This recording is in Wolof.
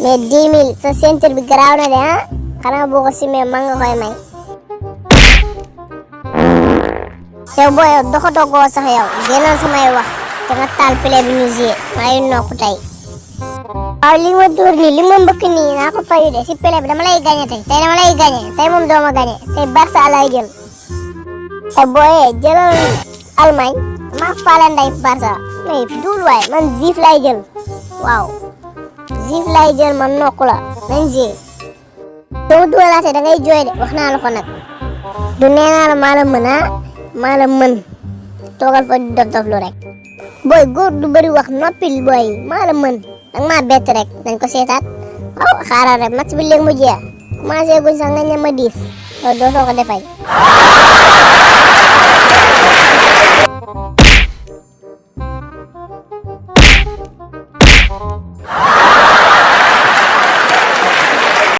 mais 10 000 sa ceinture bi garaaw na de ah xanaa boo ko simee man nga koy may. yow booy yow doxatoo koo sax yow génnal samay wax te nga taal play bi ñu jouer maa ngi nokk tey. waaw li ma dóor nii li ma mbëkk nii naa ko fayu de si play bi dama lay gagné tey dama lay gagné tey moom doo ma gagné tey Barça lay jël. te booyee jëlal Allemagne maa faale nday Barça mais duul waay man Juve lay jël waaw Juve lay jël man nokk la nañ jouer. soo ma duwalaatee da ngay jooy de wax naa la ko nag du nee naa la maa la mën ah maa la mën toogal fa dof dof lu rek. booy góor du bëri wax noppil booy maa la mën danga maa bett rek nañ ko seetaat waaw xaaral rek match bi léegi mu jeex commencé guñ sax nga ñama 10 loolu dootoo ko defay.